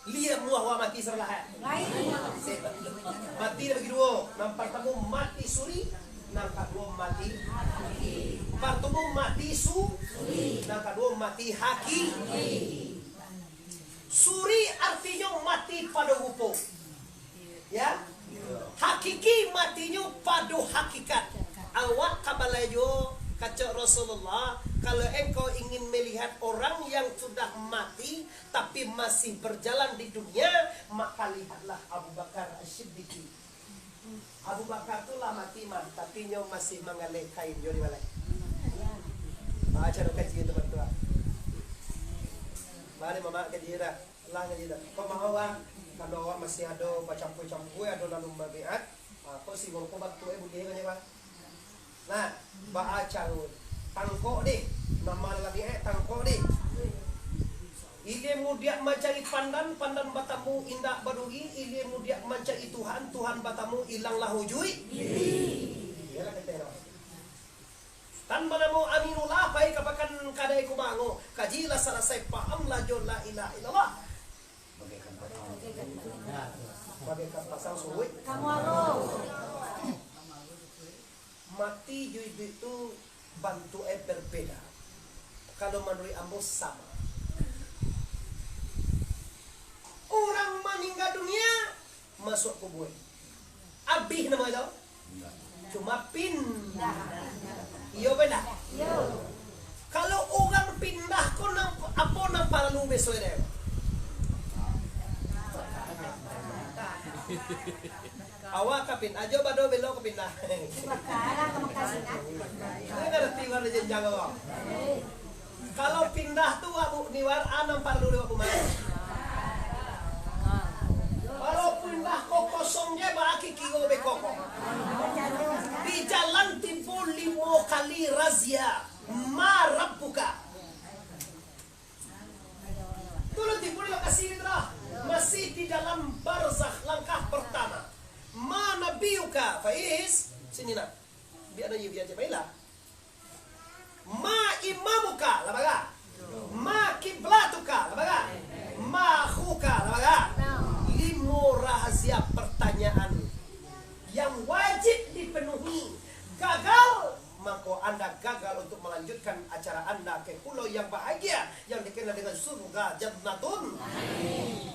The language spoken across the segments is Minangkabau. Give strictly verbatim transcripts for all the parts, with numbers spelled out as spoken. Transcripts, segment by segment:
Liek muah awak mati sabalahan. Mati dibagi duo. Nan partamo mati suri, nan kaduo mati. Partamo mati su, nan kaduo mati haki. Suri artinyo mati pado rupo. Ya. Hakiki matinyo pado hakikat. Awak ka balai juo, kecek Rasulullah, kalau engkau ingin melihat orang yang sudah mati, tapi masih berjalan di dunia, maka lihatlah Abu Bakar As-Siddiq. Abu Bakar tu lah mati mah, tapi nyo masih manggaleh kain jo di balai. Baco kaji tu batua. Mari mamak kaji dah. Lah kaji dah. Kok mau, Wan? Kalau awak masih ado bacampua-campua, ado lalu mabiat, ah, kok si Bongko batu, eh, buliah kan, ya, Bang? Nah, baa caro? Tangkok deh. Nama lagi, eh, tangkok deh. Ilia mudiak mancari pandan, pandan batamu indak baduri, ilia mudiak mancari Tuhan, Tuhan batamu ilanglah ujuik. Iyolah kata orang. Tan banamo Aminullah, pai ka pakan kadai kumango. Kaji lah salasai, pahamlah jo la ilaha illallah. Bagaikan pasang suruik. Mati jo iduik tu bantuaknyo berbeda. Kalau manuruik ambo, samo. Urang maningga dunia, masuak kubua. Abih namo itu? Cuma pindah. Iyo, pindah. Kalau urang pindah ko, nan, apo nan paralu biaso deh? Awak ka pindah, ajo bado belo ka pindah. Ndak ngarati urang jenjang awak. Kalau pindah tu, Abu Niwar, a nan paralu dek Abu Malik. Kalau pindah ko kosong je, baa kiro beko ko. Di jalan tibo limo kali razia, ma rabbuka. Tu lah tibo di lokasi ni tu lah. Masih di dalam barzakh langkah pertama. Ma nabiyuka, Faiz. Sini nak. Biar aja, biar aja, baiklah. Ma imamuka, lah bara. Ma kiblatuka, lah bara. Ma akhuka, lah bara. Limo rahasia pertanyaan yang wajib dipenuhi. Gagal, mako anda gagal untuk melanjutkan acara anda ke pulau yang bahagia, yang dikenal dengan surga jannatun.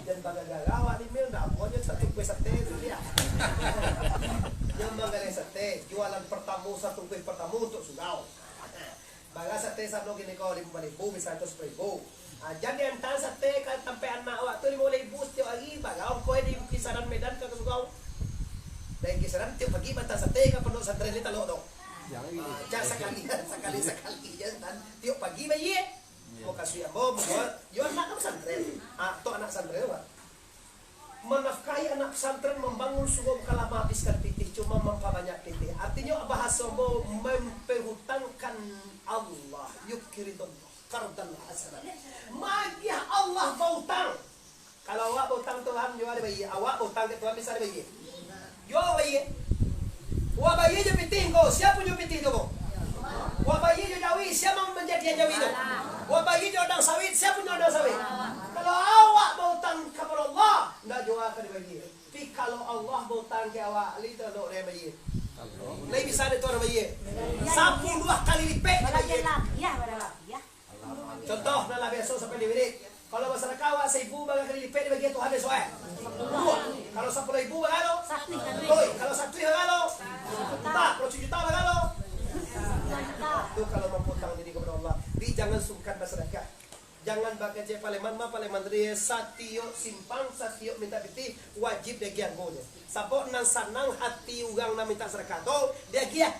Dan bagagara awak ni, Mil, ndak aponyo satu kue sate tu dia. Yang manggaleh sate, jualan pertamo, satu kue pertamo untuk surau. Bara sate sano kini ko, limo ribu, misalnyo, saratus ribu. Ah, jan diantaan sate ka tampek anak awak tu limo ribu satiok ari, bara ongkoh di kisaran Medan ka surau. Dari kisaran tiok pagi maantaan sate ka pondok pesantren ni talok tu. Ah, jan sakali, sakali, sakali je, tan. Tiok pagi bayia. Mukasuik ambo, mukasuik, yo anak ka pesantren. Ah, tu anak pesantren, Pak. Manafkahi anak pesantren, mambangun surau, bukanlah mahabiskan pitih, cuma mampabanyak pitih. Artinyo, bahaso ambo, mampihutangkan Allah, yuqridullah qardan hasana. Maagiah Allah bautang. Kalau awak bautang Tuhan, yo ado bayia. Awak bautang ka Tuhan, bisa ado bayia. Yo, bayia. Wak bayia jo pitih ko, sia punyo pitih tu ko? Wak bayia jo jawi, sia nan manjadian jawi tu? Wak bayia jo ladang sawit, sia punyo ladang sawit? Kalau awak bautang kapado Allah, ndak juo ka dibayia. Tapi kalau Allah bautang ka awak, lai talok dek bayia. Lai bisa dek tu bayia. Sapuluah kali lipek dibayia. Contoh, nan lah biaso sampai diwirid. Kalau basadakah awak saribu, bara kali lipek dibagi Tuhan esok, eh? Duo. Kalau sapuluah ribu, bara lo? Oi, kalau satu bara lo? Juta. Kalau sajuta, bara lo? Tu kalau mampuang diri kepada Allah. Tapi jangan sungkan basadakah. Jangan bakecek paleman, mah paleman tadi, satiok simpang, satiok mintak pitih, wajib diagiah anggonyo. Sabab nan sanang hati urang nan mintak sadakah tu, diagiah.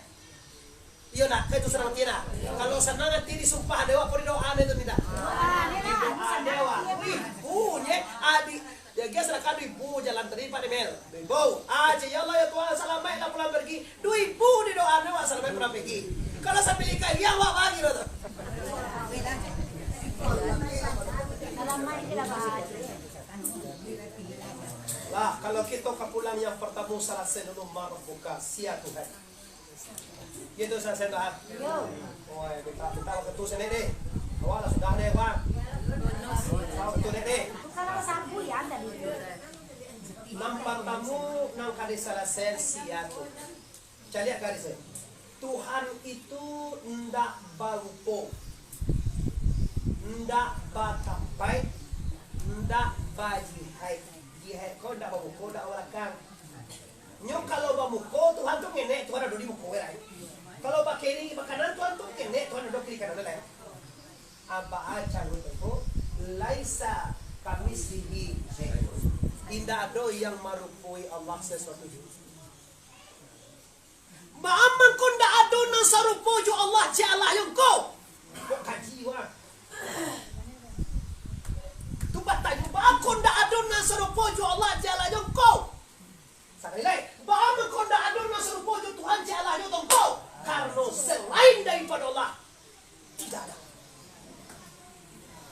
Iyo ndak? Kan itu sanang hati ndak? Kalau sanang hati disumpah dek awak, apo didoa dek tu minta? Didoa dek awak. Wih, bunyi, adi. Diagiah sadakah duo ribu jalan tadi, Pak Demel. Duo ribu. Ah, cek, "Ya Allah, ya Tuhan, salamaiklah pulang pergi." Duo ribu didoa dek awak, salamaik pulang pergi. Kalau sampai nikah, ya Allah, bagi lo tu. Lah, kalau kito ka pulang yang pertamo, salasai dulu, ma rabbuka, sia Tuhan. Gitu, salasai dah. Yo. Oi, minta, minta waktu sini deh. Awak lah sudah deh, Bang. Minta waktu deh, deh. Kalau sapu ya, tadi. Nan partamo nan ka disalasaian sia tu. Caliak garis e. Tuhan itu ndak barupo, ndak batampaik, ndak bajihaik. Jihaik ko ndak bamuko, ndak balakang. Nyo kalau bamuko, Tuhan tu ngenek, Tuhan ado di muko e lai. Kalau bakiri, bakanan, Tuhan tu ngenek, Tuhan ado kiri kanan lai. Apo caro tu ko? Laisa kamitslihi syai'un. Indak ado yang marupoi Allah sasuatu juo. Baa mangko ndak ado nan sarupo jo Allah, cek Allah yo ko? Kok kaji wah. Tu batanyo, baa ko ndak ado nan sarupo jo Allah, cek Allah yo ko? Sakali lai, baa mangko ndak ado nan sarupo jo Tuhan, cek Allah yo ko? Karano salain daripado Allah, tidak ada.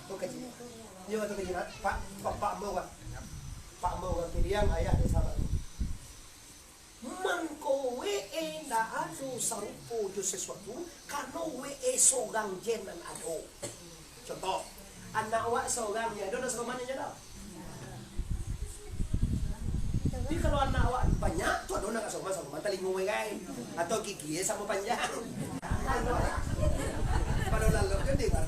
Tu kaji. Iyo, tu kaji, Pak. Pak, Pak, Pak Ambo, Pak. Pak Ambo, Pak Piriang, ayah dan sahabat. Mangko we e ndak ado sarupo jo sasuatu, karano we e sorang je nan ado. Contoh, anak awak sorang je, ado nan sarupo jo inyo dak? Tapi kalau anak awak banyak, tu ado nan ka sarupo, sarupo talingo we gai. Atau gigi e samo panjang. Pado lalok kan dia, Bang?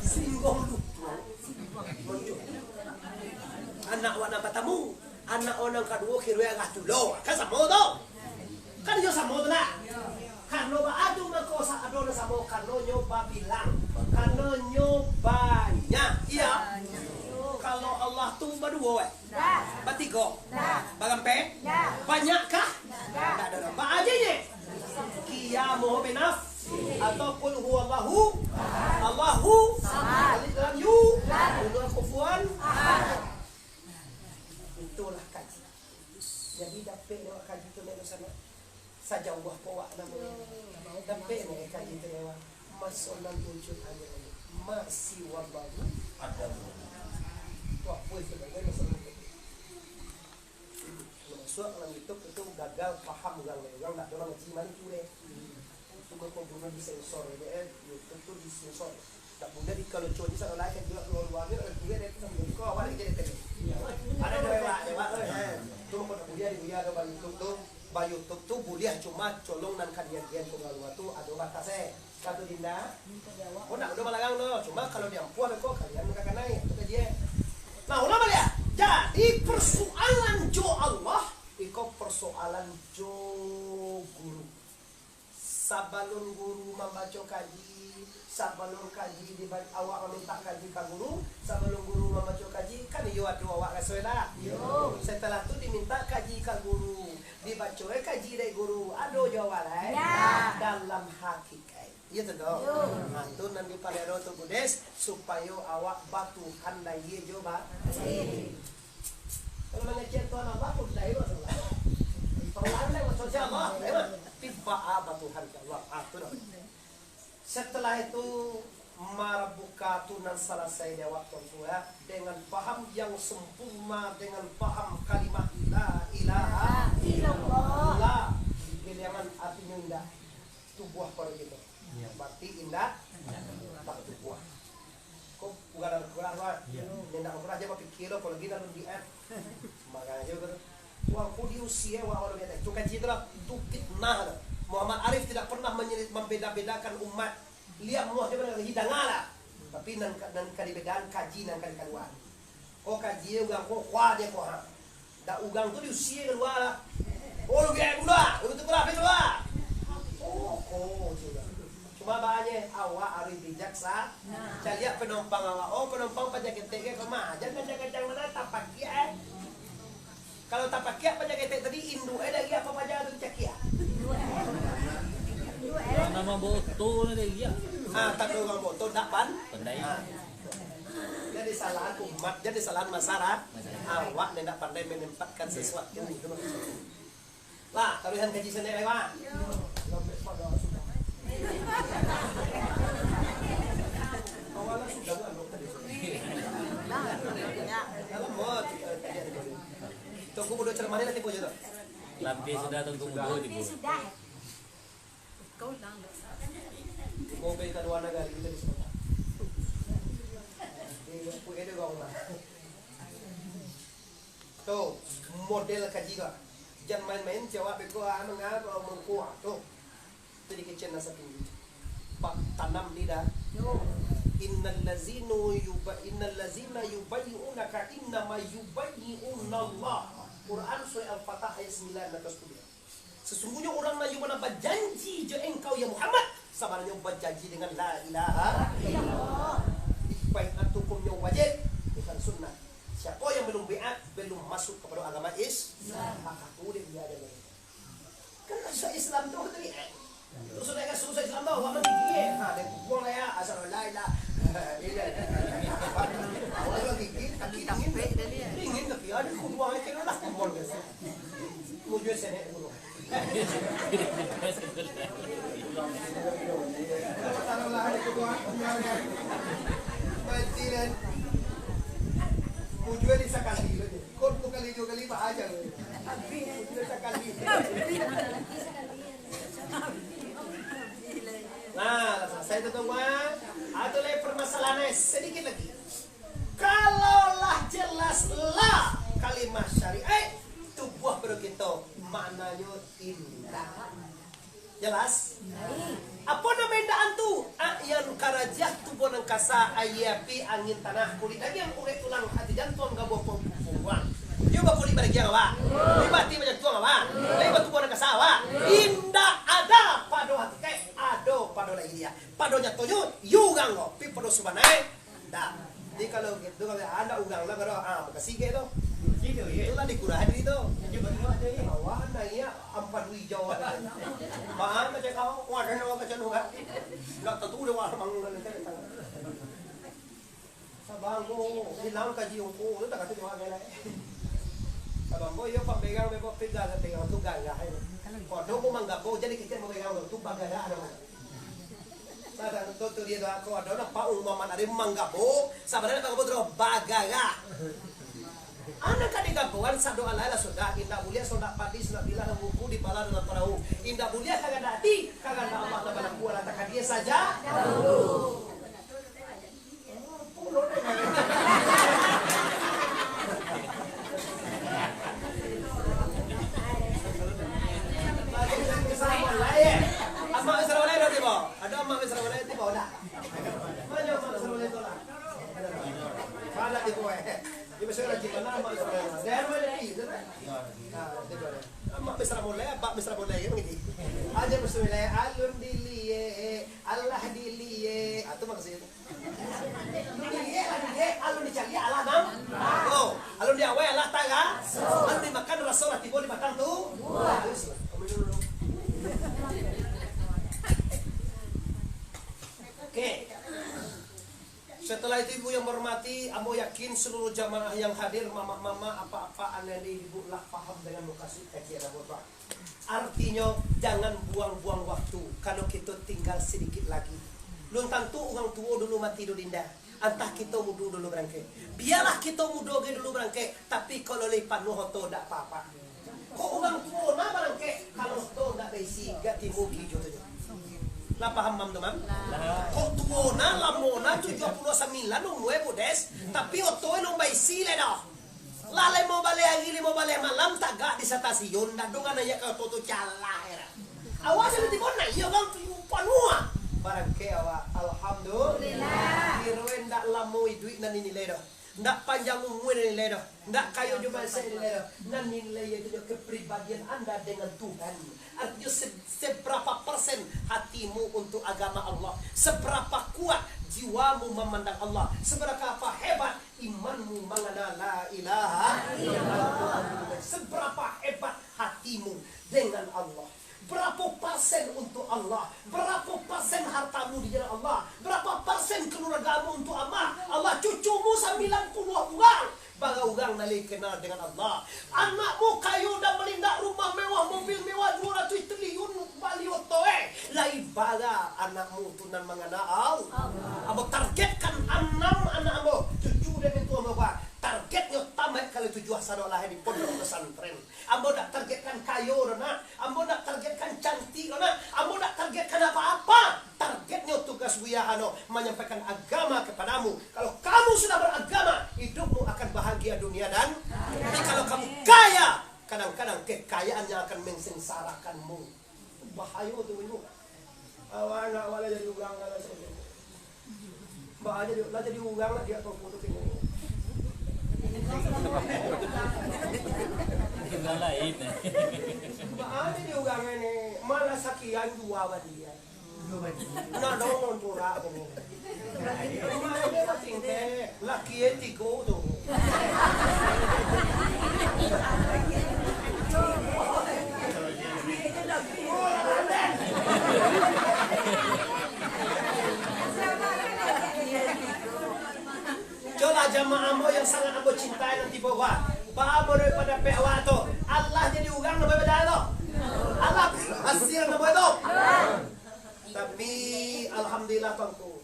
Singgong lupo. Anak awak nan partamo, anak awak nan kaduo, kiro agak tulo. Kan samo tu? Kan iyo samo tu nak? Karano baa tu mangko sa-, ado nan samo, karano nyo babilang, karano nyo banyak. Iyo. Kalau Allah tu baduo, eh? Batigo? Barampek? Banyakkah? Ndak ado doh. Baa je nyo? Qiyamuhu binafsihi atau qul huwallahu, Allahu, alif lam yu, kufuwan. Itulah kaji. Jadi, dapek dek awak kaji tu, nek, di sana. Sajauah ko awak namo. Dapek nek kaji tu, nek, awak. Maso nan ujuik ayo, ma siwallahu adamu. Tu apo itu, nek, maso nan ujuik? Masuak dalam YouTube itu gagal paham urang, urang ndak ado ngaji mani tu deh. Itu kok bunuh disensor, eh, YouTube tu disensor. Tak buliah di kalau cowok ni salah kan juga keluar luar ni, kalau dia dari tu sampai kau awak lagi jadi tadi. Ada dua awak, dua awak, eh. Tu kok tak buliah di buliah ada bang YouTube tu, bang YouTube tu buliah cuma colong nan kadian-kadian keluar luar tu ada batas, eh. Satu dinda. Kau nak udah malarang tu, cuma kalau diampuah kau kalian enggak kanai, itu tadi, eh. Nah, ulang baliak. Jadi persoalan jo Allah, iko persoalan jo guru. Sabalun guru mambaco kaji, sabalun kaji diba-, awak mamintak kaji ka guru, sabalun guru mambaco kaji, kan iyo ado awak raso lah. Yo. Setelah tu dimintak kaji ka guru, dibaco kaji dek guru, ado jo awak lai. Ya. Dalam hakikaik. Iyo tu doh. Yo. Nah, tu nan dipaliaro tu Buddhis, supayo awak batuhan lahia jo ba-, kalau mangecek Tuhan Allah pun dah hebat Allah. Kalau anda masuk Allah, hebat. Tapi baa batuhan ka Allah. Ah, tu dah. Setelah itu, marabuka tu nan salasai di awak tu, ya, dengan paham yang sempurna, dengan paham kalimah la ilaha illallah. Giliran artinyo indak tubuah pado kito. Iyo. Berarti indak, indak tubuah. Kok bukan ada kurang, Wan? Iyo. Indak kurang aja bapikir lo, apalagi dalam D M. Makanya tu. Wah, ku diusia, wah, orang biasa. Itu kaji tu lah. Itu fitnah tu. Muhammad Arif tidak pernah menyeli-, membeda-bedakan umat. Liak muah dia pernah hidang lah. Tapi nan ka-, nan ka dibedaan kaji nan ka dikaluan. Ko kaji urang ko, kuah dia ko, ha. Dak urang tu diusia kalua lah. Oh, lu biar pula. Lu tu pula, pula. Oh, ko je urang. Cuma banyak awak harus bijaksana. Caliak penumpang awak. Oh, penumpang paja ketek ke kemah. Jangan kacang-kacang mana tapakiak, eh. Kalau tapakiak paja ketek tadi, induak eh lagi apa paja tu cakiak. Yang nama boto ni dia. Ah, tapi urang boto dak pan. Pandai. Ah. Jadi salahan umat, jadi salahan masyarakat. Awak ni dak pandai menempatkan sesuatu. Lah, taruihan kaji sanak lai, Wan. Sampai pada sudah. Awalnya sudah kan, Dok, tadi. Dalam mot, eh, tadi ada balik. Tunggu bodoh ceramah ni nanti pojok tu. Lapis sudah, tunggu bodoh di. Lapis sudah. Kau ulang, Dok. Mau pergi ke luar negara, kita di sana. Di, aku ada orang rumah. Tu, model kaji ko. Jan main-main, jawab beko, ah, mangapa mangko, ah, tu. Tu dikecekan rasa tinggi. Bak tanam lidah. Innal lazina yuba-, innal lazina yubayyi'unaka innama yubayyi'unallah. Quran surah Al-Fatah ayat sembilan atau sepuluh. Sesungguhnya urang nan iyo bana bajanji jo engkau, ya Muhammad, sabananyo bajanji dengan la ilaha illallah. Baiat tu hukumnyo wajib, bukan sunnah. Siapa yang belum baiat, belum masuk kepada agama Islam. Maka tu dia, dia ada. Kan susah Islam tu, tu, eh. Terus naik kasus Islam tu, awak mah gigi, eh. Ha, dia buang lah ya, asal la ilaha. Awak lagi gigi, kaki dingin. Dingin kaki, ada kubuang, eh, kena lah kubuang, guys. Mujur sini dulu. Mati dan mujur di sakali. Kau dua kali, dua kali, bah aja. Mujur sakali. Nah, lah selesai tu, tuan. Ado lai permasalahan, eh, sedikit lagi. Kalau lah jelas la kalimah syariat, tubuah baru kito maknanyo indak. Jelas? Apo namo indak tu? A'yan karajiah, tubuah nan kasa, aia api, angin tanah, kulik dagiang, urek tulang, ati jantuang, gabuah pungguang. Iyo bakulik badagiang awak. Iyo baati bajantuang awak. Iyo batubuah nan kasa awak. Indak ada pado hakikaik, ado pado lahiriah. Pado nyatonyo, iyo urang ko, tapi pado subananyo, Ndak. Jadi kalau gitu, kalau anda urang lah, kalau, ah, makasih ke tu. Itulah dikurah diri tu. Awak naiak ampadu ijau. Maan macam kau, wah, ada orang macam tu, kan? Ndak tentu dia wah, bangun dan macam tu. Sabangko, hilang kaji ungku, tu tak kata dia wah, kan? Sabangko, iyo, pak pegang, bebok pegang, pegang tu gagah, eh. Kodo mau manggabo, jadi kita mau pegang tu, tu bagagah namanya. Sadang tu, tu dia tu, kok ado nampak Muhammad Arif manggabo, sabananyo manggabo tu bagagah. Anak ka digaboan sado alai lah sudah, indak buliah sondak padi, sondak bilah, nan buku dibalah dalam perahu. Indak buliah kagandak ati, kagandak Allah nan balaku, alah takadie saja. Amak Misra Malaya tibo? Ado Amak Misra Malaya tibo, ndak? Mano Amak Misra Malaya tu lah? Mana tibo, eh? Di Mesir lagi, mana Amak Misra Malaya? Daerah mana di, tu, kan? Nah, tibo, eh. Amak Misra Malaya, Amak Misra Malaya, kan, begini. Aja Misra Malaya, alun dilie, alah dilie. Ah, tu maksudnya. Alun dicaliak, alun dicaliak, alah nam-, oh, alun diawai, alah tara-, alun dimakan, raso lah tibo di batang tu. Oke. Setelah itu, ibu yang berhormati, ambo yakin seluruh jamaah yang hadir, mamak-mamak, apak-apak, anak-anak ibu lah paham dengan mukasuik kajian ambo tu. Artinyo, jangan buang-buang waktu, karano kito tinggal sadikit lagi. Lun tantu urang tuo dulu mati do dinda, antah kito mudo dulu barangkek. Bialah kito mudo ge dulu barangkek, tapi kok lah lai panuah oto, ndak apo-apo. Kok urang tuo nah barangkek, kalau oto ndak baisi, gak timbul kijo tu nyo. Lah paham, Mam, tu, Mam? Kok tuo nah, lamo nah, tujuah puluah sambilan umua, Bu Des, tapi oto alun baisi lai doh. Lah limo baleh ari, limo baleh malam, tagak di stasiun, dadung anaiak ka oto tu, calah, heran. Awak jadi tibo naiak, urang tu panuah. Barangkek awak, alhamdulillah. Kiro ndak lamo iduik nan dinilai doh. Ndak panjang umua nan dinilai doh. Ndak kayo jo bansaik nan dinilai doh. Nan dinilai itu jo kepribadian anda dengan Tuhan. Artinyo, se-, seberapa persen hatimu untuk agama Allah, seberapa kuat jiwamu memandang Allah, seberapa hebat imanmu mangana la ilaha illallah. Seberapa hebat hatimu dengan Allah. Barapo persen untuk Allah? Barapo persen hartamu di jalan Allah? Barapo persen keluargamu untuk Allah? Allah, cucumu sambilan puluah urang. Bara urang nan lai kenal dengan Allah? Anakmu kayo dan malindak, rumah mewah, mobil mewah, duo ratuih triliun, bali oto, eh. Lai bara anakmu tu nan mangana Allah? Ambo targetkan anam anak ambo, cucu dan mintuo ambo, bah. Targetnyo tamaik kali tujuah, sadolah di pondok pesantren. Ambo ndak targetkan kayo doh, nak. Ambo ndak targetkan cantik doh, nak. Ambo ndak targetkan apa-apa. Targetnyo tugas buya ano manyampaikan agama kepadamu. Kalau kamu sudah beragama, hidupmu akan Bahagia dunia dan, tapi kalau kamu kaya, kadang-kadang kekayaan yang akan mensengsarakanmu. Bahayo tu, Ibu. Awak anak awak lah jadi urang lah, lah jadi, lah jadi urang lah, dia tahu tu kini. Urang lain. Baa jadi urang ini, malah sakian jua baliak. Nah, dong, turak ko. Rumah dia lah tingkek, laki e tigo tu. Coba jamaah ambo yang sangat ambo cintai nanti bawa. Baa menurut pandapek awak tu? Allah jadi urang namo beda tu? Allah hasil namo tu? Tapi, alhamdulillah, Tuanku.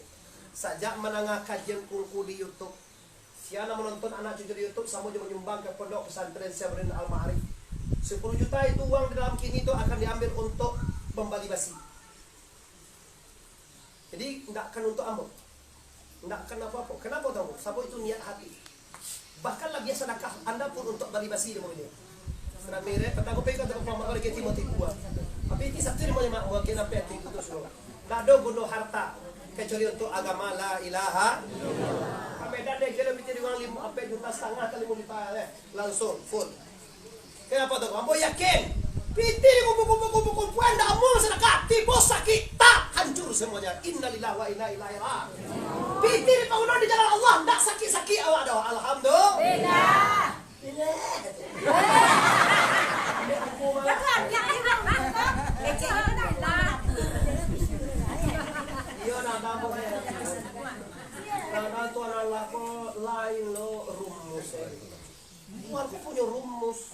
Sajak mandanga kajian Kungku di YouTube, sia nan manonton anak cucu di YouTube, samo jo manyumbang ka Pondok Pesantren Syaikhul Al-Ma'arif. Sapuluh juta itu uang di dalam kini tu akan diambil untuk mambali basi. Jadi, ndak akan untuk ambo. Ndak akan apo-apo. Kenapa tahu? Sabab itu niat hati. Bahkan labiah sadakah anda pun untuk bali basi di mobil. Sudah merek, petang ko pegang tak paham, kalau dia timur tiga. Tapi itu satu di mana, mak, mungkin sampai tiga tu suruh. Ndak ada guno harta kecuali untuk agama la ilaha illallah. Kami dah deh, kalau bikin uang lima, empat juta setengah atau lima juta, eh, langsung full. Kenapa tu? Ambo yakin. Pitih dikumpul-kumpul, kumpul-kumpul, ndak amuah sadakah. Tibo sakik, tak, hancur semuanya. Innalillahi wa inna ilaihi raji'un. Pitih dipaguno di jalan Allah, ndak sakik-sakik awak doh. Alhamdulillah. Bila? Iyo, nah, tambah, eh. Nah, nah, Tuhan Allah ko lain lo rumus, eh. Tuhan ko punyo rumus.